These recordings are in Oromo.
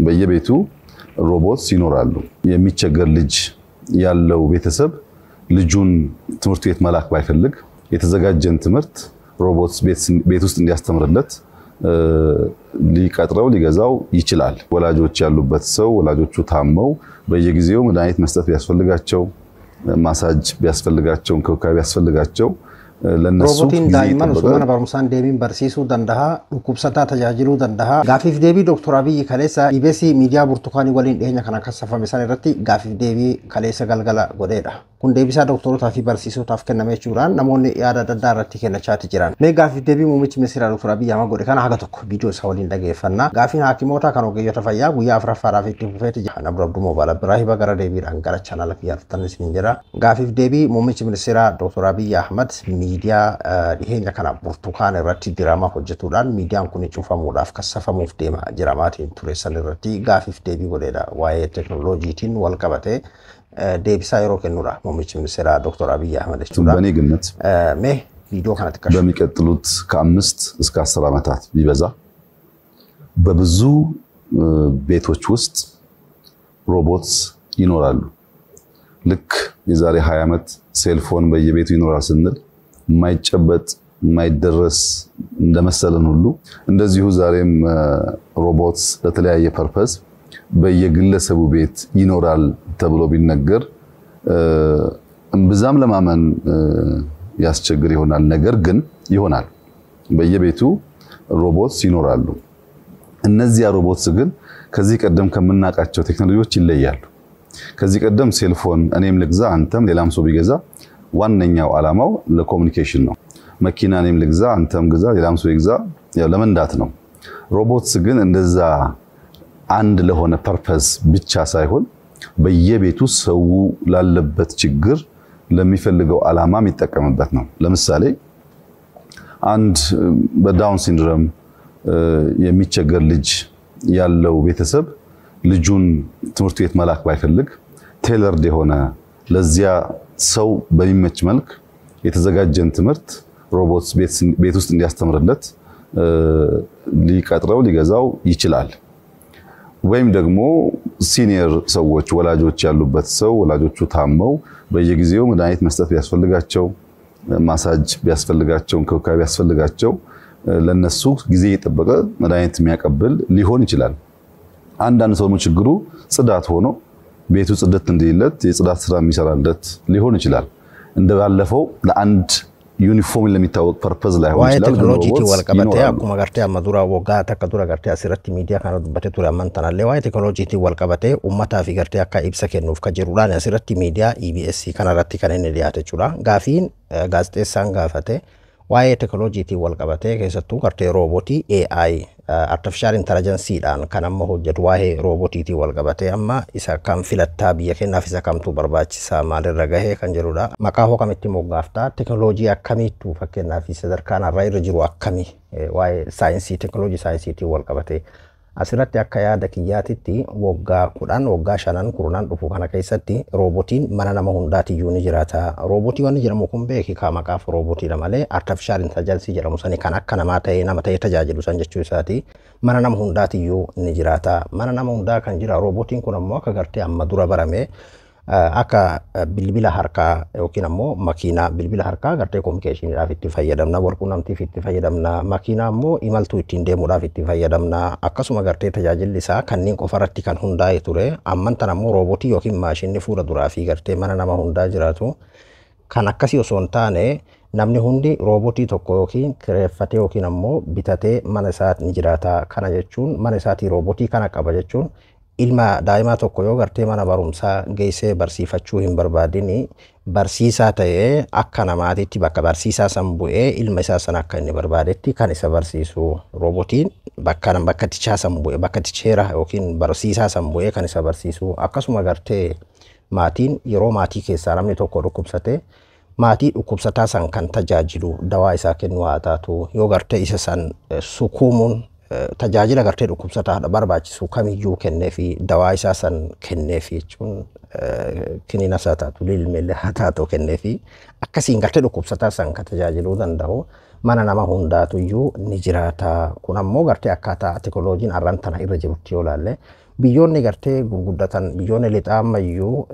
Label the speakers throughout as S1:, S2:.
S1: በየቤቱ ሮቦትስ ይኖራሉ። የሚቸገር ልጅ ያለው ቤተሰብ ልጁን ትምህርት ቤት መላክ ባይፈልግ የተዘጋጀን ትምህርት ሮቦትስ ቤት ውስጥ እንዲያስተምርለት ሊቀጥረው ሊገዛው ይችላል። ወላጆች ያሉበት ሰው ወላጆቹ ታመው በየጊዜው መድኃኒት መስጠት ቢያስፈልጋቸው፣ ማሳጅ ቢያስፈልጋቸው፣ እንክብካቤ ቢያስፈልጋቸው ለነሱ
S2: Roobootiin
S1: ጊዜ
S2: daa'imman
S1: እየጠበቀ
S2: osoo mana barumsaan deebiin barsiisuu danda'a, dhukkubsataa tajaajiluu danda'a. Gaafiif deebii Dr. Abiyyi kaleessa EBS miidiyaa Burtukaanii waliin dhiyeenya kana kassafame san irratti gaafiif deebii kaleessa galgala godheedha. Kun deebisaa doktorotaa fi barsiisotaaf kenname jechuudhaan namoonni yaada adda addaa irratti kennachaati jiran. Mee gaafiif deebii muummichi ministeeraa Dr. Abiyyi Ahmad godhe kana haga tokko viidiyoo isaa waliin dhageeffanna. Gaafiin haakimoota kan ogeeyyota fayyaa guyyaa afuraffaadhaaf itti fufeeti jira. Nabdu Abduu Moobaala biraa hiba gara deebiidhaan gara chaanaala kiyyaarrattan isiniin jira. Gaafiif deebii muummichi ministeeraa Dr. Abiyyi Ahmad miidiyaa dhiheenya kana Burtukaan irratti diraamaa hojjetuudhaan miidiyaan kun cufamuudhaaf kassafamuuf deema jiramaatiin ture san irratti gaafiif deebii godheedha. Waa'ee teekinooloojiitiin wal qabatee deebisaa yeroo kennudha muummichi ministeeraa Dr. Abiyyi Ahmad jechuudha.
S1: በእኔ ግምት
S2: Mee viidiyoo kana xiqqashu.
S1: በሚቀጥሉት ከ5 እስከ 10 ዓመታት ቢበዛ በብዙ ቤቶች ውስጥ ሮቦትስ ይኖራሉ። ልክ የዛሬ 20 ዓመት cellphone በየቤቱ ይኖራል ስንል የማይጨበጥ የማይደረስ እንደመሰለን ሁሉ እንደዚሁ ዛሬም robots ለተለያየ purpose በየግለሰቡ ቤት ይኖራል ተብሎ ቢነገር እምብዛም ለማመን ያስቸግር ይሆናል። ነገር ግን ይሆናል። በየቤቱ robots ይኖራሉ። እነዚያ robots ግን ከዚህ ቀደም ከምናውቃቸው ቴክኖሎጂዎች ይለያሉ። ከዚህ ቀደም cellphone እኔም ልግዛ አንተም ሌላም ሰው ቢገዛ ዋነኛው ዓላማው ለ communication ነው። መኪና እኔም ልግዛ አንተም ግዛ ሌላም ሰው ይግዛ ያው ለመንዳት ነው። Robots ግን እንደዛ አንድ ለሆነ purpose ብቻ ሳይሆን በየቤቱ ሰው ላለበት ችግር ለሚፈልገው ዓላማ የሚጠቀምበት ነው። ለምሳሌ አንድ በ Down syndrome የሚቸገር ልጅ ያለው ቤተሰብ ልጁን ትምህርት ቤት መላክ ባይፈልግ tailored የሆነ ለዚያ ሰው በሚመች መልክ የተዘጋጀን ትምህርት ሮቦትስ ቤት ውስጥ እንዲያስተምርለት ሊቀጥረው ሊገዛው ይችላል። ወይም ደግሞ senior ሰዎች ወላጆች ያሉበት ሰው ወላጆቹ ታመው በየጊዜው መድኃኒት መስጠት ቢያስፈልጋቸው፣ ማሳጅ ቢያስፈልጋቸው፣ እንክብካቤ ቢያስፈልጋቸው ለነሱ ጊዜ እየጠበቀ መድኃኒት የሚያቀብል ሊሆን ይችላል። አንዳንድ ሰው ደግሞ ችግሩ ጽዳት ሆኖ ቤቱ ጽድት እንዲልለት የጽዳት ስራ የሚሰራለት ሊሆን ይችላል። እንደባለፈው ለአንድ ዩኒፎርም ለሚታወቅ purpose ላይሆን
S2: Waa'ee
S1: ይችላል። ግን
S2: teekinooloojiitiin
S1: robots
S2: wal qabatee
S1: ይኖራሉ።
S2: akkuma gartee amma dura waggaa takka dura gartee asirratti miidiyaa kana dubbatee ture amman tanallee waa'ee teekinooloojiitiin wal qabatee uummataa fi gartee akka ibsa kennuuf kan jedhuudhaan asirratti miidiyaa EBS kanarratti kan inni dhiyaate jechuudha. Gaafiin gaazexeessaan gaafate waa'ee teekinooloojiitiin wal qabatee keessattuu gartee roobootii AI, artificial intelligenceedhaan kan amma hojjetu, waa'ee roobootiitiin wal qabatee amma isa kam filattaa, biyya keenyaaf isa kamtu barbaachisaa, maalirra gahee kan jedhudha. Maqaa hoo kamitti moggaaftaa, teekinooloojii akkamiittu fakkeenyaaf sadarkaan har'a irra jiru akkamii, waa'ee saayinsii teekinooloojii saayinsiitiin wal qabatee asirratti akka yaada kiyyaatitti waggaa 10, waggaa 5, 10 dhufu kana keessatti roobotiin mana nama hundaatiyyuu ni jiraata. Roobotii wanni jedhamu kun beeki kaa maqaaf roobotiidha malee artificial intelligence jedhamu sani kan akka namaa ta'ee nama ta'ee tajaajilu san jechuu isaati. Mana nama hundaatiyyuu ni jiraata. Mana nama hundaa kan jira roobotiin kun ammoo akka gartee amma dura barame akka bilbila harkaa yookiin ammoo makiinaa, bilbila harkaa gartee communicationiidhaaf itti fayyadamna, walquunnamtiif itti fayyadamna, makiinaa ammoo imaltuu ittiin deemuudhaaf itti fayyadamna. Akkasuma gartee tajaajilli isaa kanneen qofarratti kan hundaa'e ture. Amman tan ammoo roobotii yookiin maashinni fuula duraa fi gartee mana nama hundaa jiraatu kan akkasii osoo hin taane namni hundi roobotii tokko yookiin kireeffatee yookiin ammoo bitatee mana isaa ni jiraata. Kana jechuun mana isaatii roobotii kana qaba jechuun ilma daa'imaa tokko yoo gartee mana barumsaa geessee barsiifachuu hin barbaadini barsiisaa ta'ee akka namaatitti bakka barsiisaa san bu'ee ilma isaa san akka inni barbaadetti kan isa barsiisu, roobotiin bakka teacher san bu'ee, bakka teachera yookiin barsiisaa san bu'ee kan isa barsiisu. Akkasuma gartee maatiin yeroo maatii keessaa namni tokko dhukkubsate maatii dhukkubsataa san kan tajaajilu, dawaa isaa kennu haa taatu, yoo gartee isa san sukuumuun tajaajila gartee dhukkubsataadha barbaachisu kamiyyuu kenneefi, dawaa isaa san kenneefi jechuun kiniina isaa taatu, lilmeellee haa taatu kenneefi, akkasiin gartee dhukkubsataa san kan tajaajiluu danda'u mana nama hundaatuyyuu ni jiraata. Kun ammoo gartee akkaataa teekinooloojiin har'aan tana irra jirutti yoo ilaalle Biyyoonni gartee gurguddatan, biyyoonni lixaa ammayyuu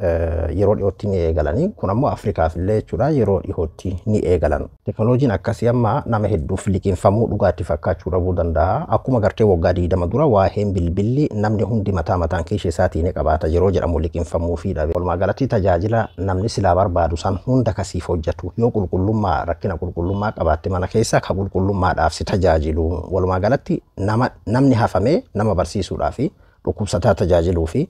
S2: yeroo dhiyootti ni eegalanii, kun ammoo Afrikaaf illee jechuudha yeroo dhiyootti ni eegalan. Teknooloojiin akkasii amma nama hedduuf liqinfamuu dhugaatti fakkaachuu dhabuu danda'a. Akkuma gartee waggaa 20 dura waa'een bilbilli namni hundi mataa mataan keessa isaatii ni qabaata yeroo jedhamu liqinfamuu fi dhabe. Walumaa galatti tajaajila namni silaa barbaadu san hunda kasiif hojjetu, yoo qulqullummaa, rakkina qulqullummaa qabaatte mana keessa ka qulqullummaadhaaf si tajaajilu. Walumaa galatti nama namni hafamee nama barsiisuudhaa fi dhukkubsataa tajaajiluu fi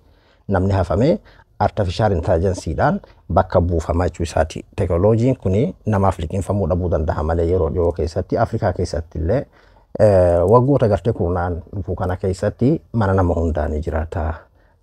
S2: namni hafamee artificial intelligenceedhaan bakka buufamaa jechuu isaati. Teknooloojiin kun namaaf liqinfamuu dhabuu danda'a malee yeroo dhiyoo keessatti Afrikaa keessatti illee waggoota gartee kurnaan dhufuu kana keessatti mana nama hundaa ni jiraata.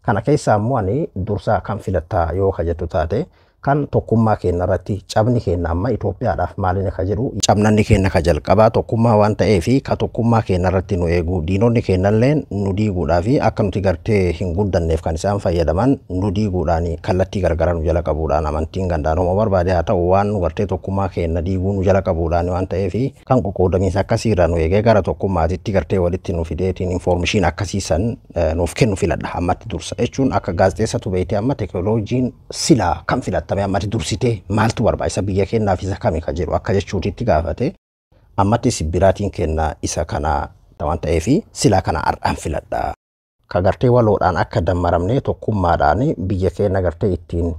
S2: Kana keessa ammoo ani dursa kan filattaa yoo ka jettu taate, kan tokkummaa keenya irratti cabni keenya amma Itoophiyaadhaaf maaliin ka jedhu, cabnanni keenya ka jalqabaa tokkummaa waan ta'eef, ka tokkummaa keenya irratti nu eegu, diinonni keenyallee nu diiguudhaa fi akka nuti gartee hin guddanneef kan isaan fayyadaman nu diiguudhaan kallattii gargaraa nu jala qabuudhaan, amantiin gandaan homa barbaade haa ta'u, waan nu gartee tokkummaa keenya diiguu nu jala qabuudhaan waan ta'eef, kan qoqqoodamiinsa akkasiirraa nu eegee gara tokkummaatitti gartee walitti nu fideetiin information akkasiisan nuuf kennu filadha ammatti dursa jechuun. Akka gaazexeessatu beektee amma teknooloojiin silaa kan filattame ammatti dursitee maaltu barbaachisa biyya keenyaaf, isa kami ka jedhu akka jechuutitti gaafate. Ammatti sibbiraatiin kenna isa kana waan ta'eef silaa kana har'aan filadha. Ka gartee waloodhaan akka dammaramnee tokkummaadhaan biyya keenya gartee ittiin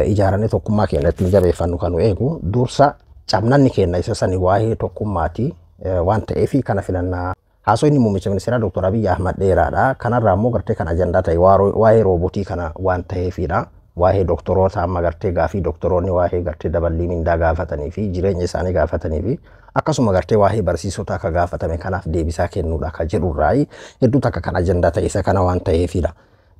S2: ijaarannee tokkummaa keenya ittiin jabeeffannu kan nu eegu, dursa cabnanni keenya isa sani waa'ee tokkummaati waan ta'eef kana filannaa. Haasofni muummicha ministeeraa Dr. Abiyyi Ahmad dheeraadha. Kanarraa immoo gartee kan ajandaa ta'e waa'ee roobootii kana waan ta'eefidha. Waa'ee doktoroota amma gartee gaafii doktoroonni waa'ee gartee daballii mindaa gaafatanii fi jireenya isaanii gaafatanii fi akkasuma gartee waa'ee barsiisota akka gaafatame kanaaf deebisaa kennuudha ka jedhurraayi hedduu takka kan ajandaa ta'e isa kana waan ta'eefidha.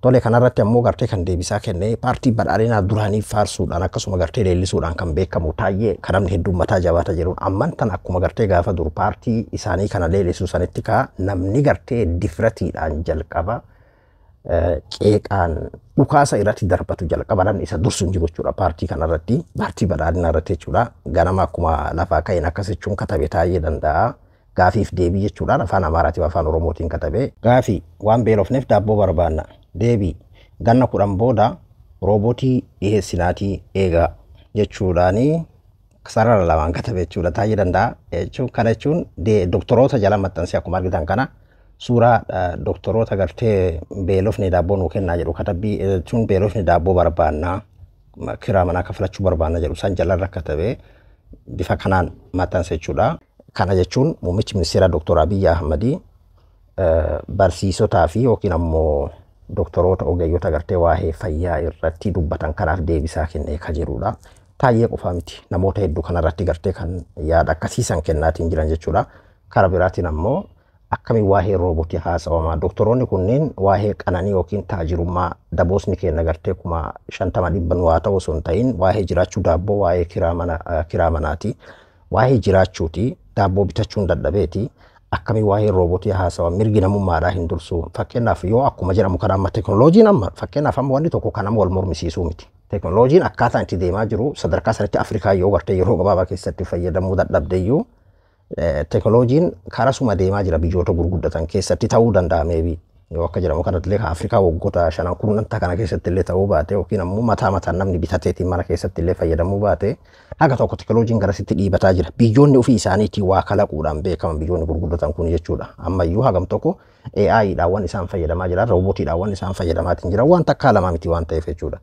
S2: Tole, kanarratti ammoo gartee kan deebisaa kenne paartii badhaadhinaa duraanii faarsuudhaan akkasuma gartee leellisuudhaan kan beekamu Taayyee, kan namni hedduun mataa jabaata jedhuun, amman tan akkuma gartee gaafa dur paartii isaanii kana leellisuu sanitti kaa namni gartee difratiidhaan jalqaba qeeqaan dhukaasa irratti darbatu jalqaba namni isa dursu hin jiru jechuudha paartii kanarratti, paartii badhaadhinaa irratti jechuudha. Ganama akkuma lafaa ka'een akkas jechuun katabe Taayyee Danda'a. Gaafiif deebii jechuudhaan afaan Amaaraatiif afaan Oromootiin katabe. Gaafii: waan beelofneef daabboo barbaanna. Deebii: ganna 10 booda roobootii dhiheessinaatii eegaa jechuudhaani sarara lamaan katabe jechuudha Taayyee Danda'a. Jechuun kana jechuun doktoroota jala maxxansee akkuma argitan kana suuraa doktoroota gartee beelofni daabboo nuu kennaa jedhu, katabbii jechuun beelofni daabboo barbaannaa, kiraa manaa kafalachuu barbaanna jedhu san jalarra katabee bifa kanaan maxxanse jechuudha. Kana jechuun muummichi ministeeraa Dr. Abiyyi Ahmadii barsiisotaa fi yookiin ammoo doktoroota ogeeyyota gartee waa'ee fayyaa irratti dubbatan kanaaf deebisaa kennee ka jirudha. Taayyee qofaa miti, namoota hedduu kanarratti gartee kan yaada akkasiisan kennaatiin jiran jechuudha. Karaa biraatiin ammoo akkamiin waa'ee roobotii haasawamaa, doktoroonni kunneen waa'ee qananii yookiin taajirummaa daboosni kenna gartee 50,000 dhibban waa ta'u osoo hin ta'in waa'ee jiraachuu daabboo, waa'ee kiraa manaati, waa'ee jiraachuuti, daabboo bitachuun dadhabeeti. Akkamiin waa'ee roobotii haasawa? Mirgi namummaadhaa hin dursu? Fakkeenyaaf yoo akkuma jedhamu kana amma teknooloojiin amma fakkeenyaaf amma wanni tokko kan nama wal mormisiisuu miti. Teknooloojiin akkaataan itti deemaa jiru sadarkaa sanatti Afrikaa yoo gartee yeroo gabaabaa keessatti fayyadamuu dadhabdeeyyuu teknooloojiin karaa suma deemaa jira, biyyoota gurguddatan keessatti ta'uu danda'a maybe. Yoo akka jedhamu kanatti illee Afrikaa waggoota shanan kurnanta kana keessatti illee ta'uu baate, yookiin ammoo mataa mataan namni bitateetiin mana keessatti illee fayyadamuu baate, haga tokko teknooloojiin garasitti dhiibataa jira. Biyyoonni ofii isaaniitiin waa kalaquudhaan beekaman, biyyoonni gurguddatan kun jechuudha. Ammayyuu hagam tokko AI-dhaan waan isaan fayyadamaa jiran, roobootiidhaan waan isaan fayyadamaatiin jiran waan takkaa lamaa miti waan ta'eef jechuudha.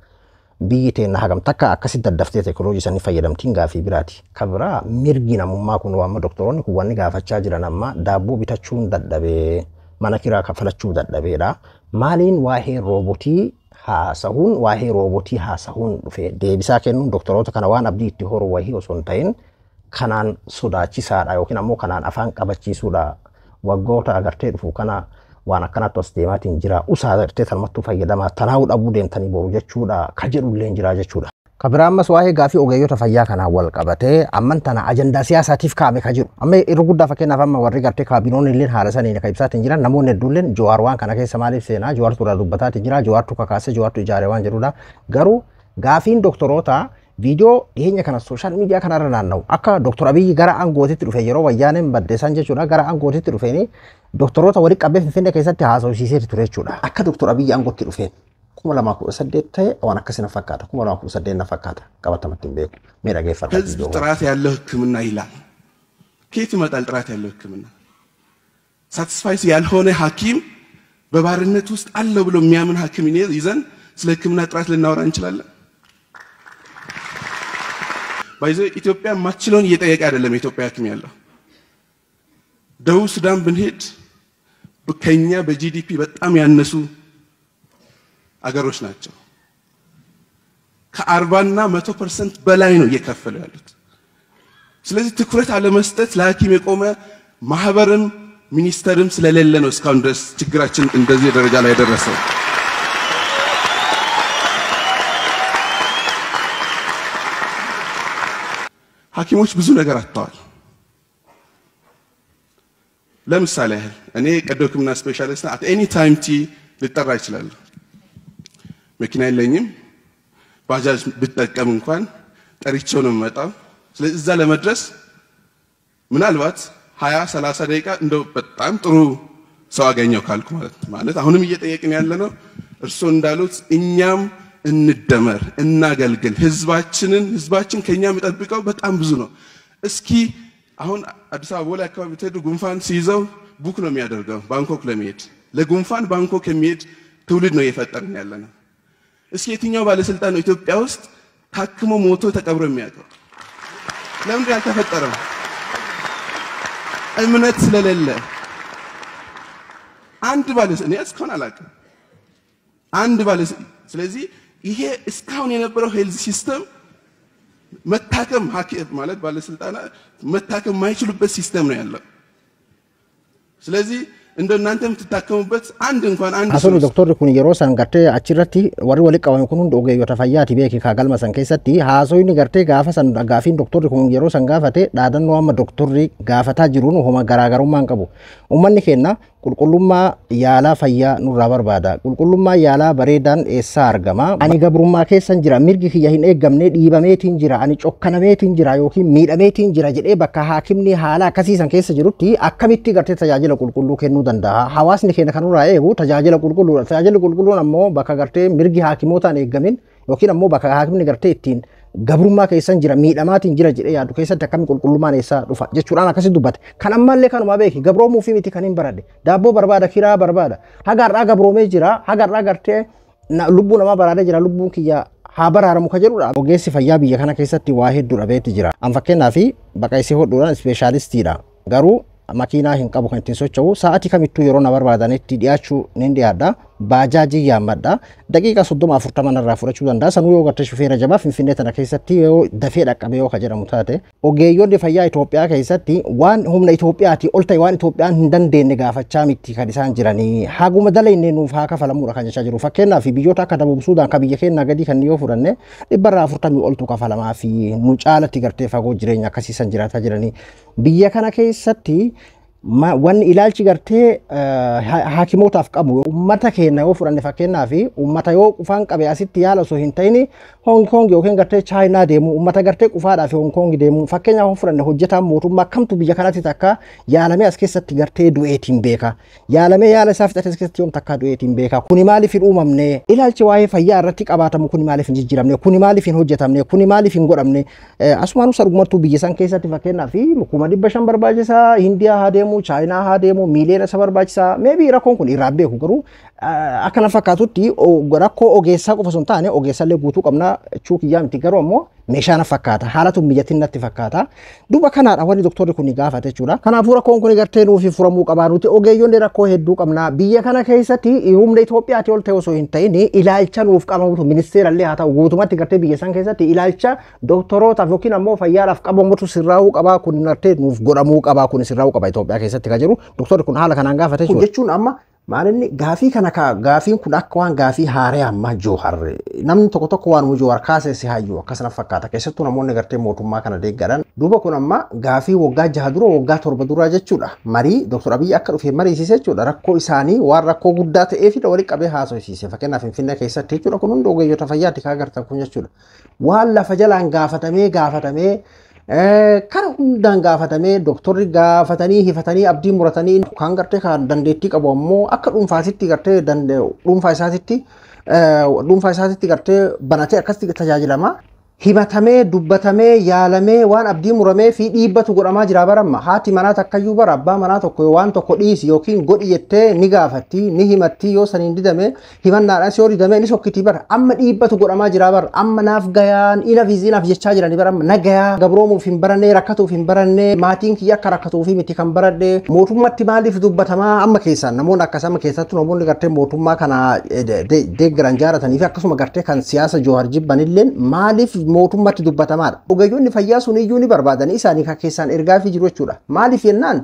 S2: Biyyi teenna hagam takka akkasitti daddaftee teknooloojii sanii fayyadamtiin gaafii biraati. Ka biraa mirgi namummaa kun waan doktoroonni kun wanni gaafachaa jiran amma daabboo bitachuun dadhabee, mana kiraa kaffalachuu dadhabeedha. Maaliin waa'ee roobotii haasahuun, waa'ee roobotii haasahuun dhufe deebisaa kennuun doktoroota kana waan abdii itti horu wahii osoo hin ta'in kanaan sodaachisaadha yookiin ammoo kanaan afaan qabachiisuudha. Waggoota agartee dhufu kana waan akkanatti as deemaatiin jira. Usaa agartee tanumattuu fayyadamaa tanaa'uu dhabuu deemtanii boru jechuudha. Ka jedhullee jira jechuudha. Ka biraa ammas waa'ee gaafii ogeeyyota fayyaa kanaan wal qabatee amman tana ajandaa siyaasaatiif kaa'ame ka jiru. Amma irra guddaa fakkeenyaaf amma warri gartee kaabinoonni illee haala saniin ka ibsaatiin jiran, namoonni hedduulleen Jawaar waan kana keessa maaliif seenaa, Jawaartu irraa dubbataatiin jira, Jawaartu kakaasee, Jawaartu ijaare waan jedhudha. Garuu gaafiin doktoroota Viidiyoo dhiyeenya kana social media kanarra naanna'u akka Dr. Abiyyi gara aangootitti dhufe yeroo wayyaaneen baddeessan jechuudha gara aangootitti dhufeeni doktoroota walitti qabee Finfinnee keessatti haasawsiisee ture jechuudha. Akka Dr. Abiyyi aangootti dhufeen 2018 ta'e waan akkasii na fakkaata 2018 na fakkaata qabatamatti hin beeku mee dhageeffadhaa
S3: ህዝብ
S2: viidiyoo.
S3: ጥራት ያለው ሕክምና ይላል። ከየት ይመጣል ጥራት ያለው ሕክምና? ሳቲስፋይስ ያልሆነ ሐኪም በባርነት ውስጥ አለው ብሎ የሚያምን ሐኪም ይዘን ስለ ሕክምና ጥራት ልናወራ እንችላለን? ባይዘ ኢትዮጵያ ማችለውን እየጠየቀ አይደለም የኢትዮጵያ ሐኪም ያለው። ደቡብ ሱዳን ብንሄድ ከኛ በጂዲፒ በጣም ያነሱ አገሮች ናቸው። ከ40ና 100% በላይ ነው እየከፈሉ ያሉት። ስለዚህ ትኩረት አለመስጠት ለሐኪም የቆመ ማህበርም ሚኒስተርም ስለሌለ ነው እስካሁን ድረስ ችግራችን እንደዚህ ደረጃ ላይ የደረሰው። ሐኪሞች ብዙ ነገር አጥተዋል። ለምሳሌ ያህል እኔ ቀዶ ሕክምና ስፔሻሊስት at any time ቲ ልጠራ እችላለሁ። መኪና የለኝም። ባጃጅ ብጠቀም እንኳን ጠሪቸው ነው የምመጣው። ስለዚህ እዛ ለመድረስ ምናልባት 20 30 ደቂቃ እንደው በጣም ጥሩ ሰው አገኘው ካልኩ ማለት ነው። ማለት አሁንም እየጠየቅን ያለ ነው እርስዎ እንዳሉት እኛም እንደመር እናገልግል። ህዝባችንን ህዝባችን ከኛ የሚጠብቀው በጣም ብዙ ነው። እስኪ አሁን አዲስ አበባ ቦሌ አካባቢ ብትሄዱ ጉንፋን ሲይዘው book ነው የሚያደርገው ባንኮክ ለመሄድ። ለጉንፋን ባንኮክ የሚሄድ ትውልድ ነው እየፈጠርን ያለ ነው። እስኪ የትኛው ባለስልጣን ነው ኢትዮጵያ ውስጥ ታክሞ ሞቶ ተቀብሮ የሚያውቀው? ለምንድን ያልተፈጠረው? እምነት ስለሌለ። አንድ ባለስልጣን እኔ እስካሁን አላውቅም። አንድ ባለስልጣን። ስለዚህ ይሄ እስካሁን የነበረው health system መታከም ሐኪም ማለት ባለስልጣናት መታከም የማይችሉበት system ነው ያለው። ስለዚህ እንደ እናንተ የምትታከሙበት አንድ እንኳን አንድ
S2: Haasawni doktorri kun yeroo san gartee achirratti warri walitti qabame kun hundi ogeeyyota fayyaati beeki kaa galma san keessatti haasawni gartee gaafa san gaafiin doktorri kun yeroo san gaafate dhaadannoo amma doktorri gaafataa jiruun homa garaagarummaa hin qabu. Uummanni keenya qulqullummaa yaalaa fayyaa nurraa barbaada. Qulqullummaa yaalaa bareedaan eessaa argama? Ani gabrummaa keessan jira, mirgi kiyya hin eeggamne, dhiibameetiin jira, ani cokkanameetiin jira yookiin miidhameetiin jira jedhee bakka haakimni haala akkasiisan keessa jirutti akkamitti gartee tajaajila qulqulluu kennuu danda'a? Hawaasni keenya kan nurraa eegu tajaajila qulqulluudha. Tajaajilli qulqulluun ammoo bakka gartee mirgi haakimootaan eeggamin yookiin ammoo bakka haakimni gartee ittiin gabrummaa keessan jira miidhamaatiin jira jedhee yaadu keessatti akkami qulqullummaan eessaa dhufa jechuudhaan akkasitti dubbate. Kan ammallee kanuma beeki gabroomuu fi miti kan hin baradhe daabboo barbaada kiraa barbaada haga har'aa gabroomee jira haga har'aa gartee lubbuu namaa baraaree jira lubbuun kiyya haa baraaramu ka jedhudha. Ogeessi fayyaa biyya kana keessatti waa hedduu dhabeetti jira. An fakkeenyaaf baqaysee hodhuudhaan ispeeshaalistiidha. Garuu makiinaa hin qabu kan ittiin socho'u sa'aatii kamittuu yeroo na barbaadanitti dhiyaachuu nin dhiyaadha. Baajaajii yaammadha. Daqiiqa 30 40 narraa fudhachuu danda'a. Sanuu yoo gartee shufeera jabaa Finfinnee tana keessatti yoo dafee dhaqqabe yoo ka jedhamu taate. Ogeeyyonni fayyaa Itoophiyaa keessatti waan humna Itoophiyaatii ol ta'e waan Itoophiyaan hin dandeenye gaafachaa miti kan isaan jiranii. Haguma dalagne nuuf haa kafalamuudha kan jechaa jiru. Fakkeenyaaf biyyoota akka Dabub Suudaan kan biyya keenyaa gadii kan yoo fudhanne 140 oltu kafalamaa fi nu caalatti gartee fagoo jireenya akkasiisan jiraataa jiranii. Biyya kana keessatti wanni ilaalchi gartee haakimootaaf qabu uummata keenya yoo fudhanne fakkeenyaaf uummata yoo qufaan qabe asitti yaala osoo hin ta'in Hong Kong yookiin gartee Chaayinaa deemu uummata gartee qufaadhaaf Hong Kong deemu fakkeenyaaf yoo fudhanne hojjetaan mootummaa kamtu biyya kanatti takka yaalamee as keessatti gartee du'eetiin beeka yaalamee yaala isaa fixatee as keessatti yoom takka du'eetiin beeka kuni maaliif hin uumamne ilaalchi waa'ee fayyaa irratti qabaatamu kuni maaliif hin jijjiiramne kuni maaliif hin hojjetamne kuni maaliif hin godhamne asumaanuu sargumattuu biyya san keessatti fakkeenyaaf 500,000 barbaachisaa Hindiyaa haa deemu Chaayinaa haa deemu miiliyoona isa barbaachisaa maybe rakkoon kun irraa beeku garuu akkana fakkaatutti rakkoo ogeessaa qofa osoo hin taane ogeessallee guutuu qabna jechuu kiyyaa miti garuu ammoo meeshaa na fakkaata haalatu mijatiin natti fakkaata duuba kanaadha wanni doktorri kun gaafate jechuudha. Kanaafuu rakkoon kun gartee nuuf furamuu qabaa nuti ogeeyyonni rakkoo hedduu qabna biyya kana keessatti humna Itoophiyaati ol ta'e osoo hin ta'in ilaalcha nuuf qabamutu ministeerallee haa ta'u guutumatti gartee biyya san keessatti ilaalcha doktorootaaf yookiin ammoo fayyaadhaaf qabamutu sirraa'uu qabaa kun gartee nuuf godhamuu qabaa kun sirraa'uu qaba Itoophiyaa keessatti kan jiru doktorri kun haala kanaan gaafate jechuudha. Jechuun amma Maalinni gaafii kana gaafiin kun akka waan gaafii haaree ammaa Joohar namni tokko tokko waan Joohar kaasee si hayyuu akkasana fakkaata, keessattuu namoonni gartee mootummaa kana deeggaran. Duuba kun amma gaafii waggaa 6 dura, waggaa 7 dura jechuudha, marii Dr. Abiyyi akka dhufe mariisise jechuudha. Rakkoo isaanii waan rakkoo guddaa ta'eef walitti qabee haasofsiise, fakkeenyaaf Finfinnee keessatti jechuudha. Kun hundi ogeeyyota fayyaatti kaa agartan kun jechuudha. Waan lafa jalaan gaafatamee gaafatamee kara hundaan gaafatamee, doktorri gaafatanii hifatanii abdii muratanii, kan gartee kan dandeettii qabu ammoo akka dhuunfaasitti gartee dhuunfaa isaatitti gartee banatee akkasitti tajaajilama. Himatamee dubbatamee yaalamee waan abdii muramee fi dhiibbatu godhamaa jira baramma. Haati manaa takkayyuu bara abbaa manaa tokko waan tokko dhiisi yookiin godhi jettee ni gaafatti, ni himatti. Yoo saniin didame, himannaadhaan yoo didame, ni sokkitii bara. Amma dhiibbatu godhamaa jira bara. Amma naaf gayaan, enough is enough jechaa jirani bara. Amma na gayaa, gabroomuuf hin barannee, rakkatuuf hin barannee, maatiin kiyya akka rakkatuufi miti kan baradhe. Mootummatti maaliif dubbatamaa? Amma keessaan namoonni akkas amma keessattuu namoonni gartee mootummaa kana deeggaran jaalatanii fi akkasuma gartee kan siyaasa Joohar jibbanilleen maaliif mootummatti dubbatamaadha? Ogeeyyonni fayyaa sun iyyuu ni barbaadanii isaanii kan keessaan ergaa fi jiru jechuudha. Maaliif jennaan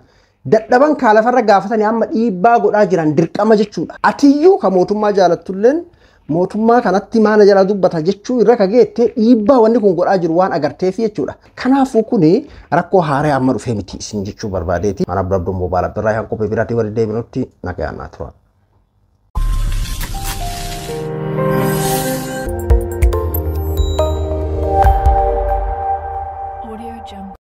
S2: dadhaban kaalafarra gaafatanii amma dhiibbaa godhaa jiran dirqama jechuudha. Atiyyuu kan mootummaa jaalattulleen mootummaa kanatti maana jala dubbata jechuu irra kageette dhiibbaa wanni kun godhaa jiru waan agarteef jechuudha. Kanaafuu kuni rakkoo haaraa amma dhufee miti isin jechuu barbaadeeti. Mana Abduu Moobaala birraa kan qophii biraatii waliin deebinutti nagayaan naa tura.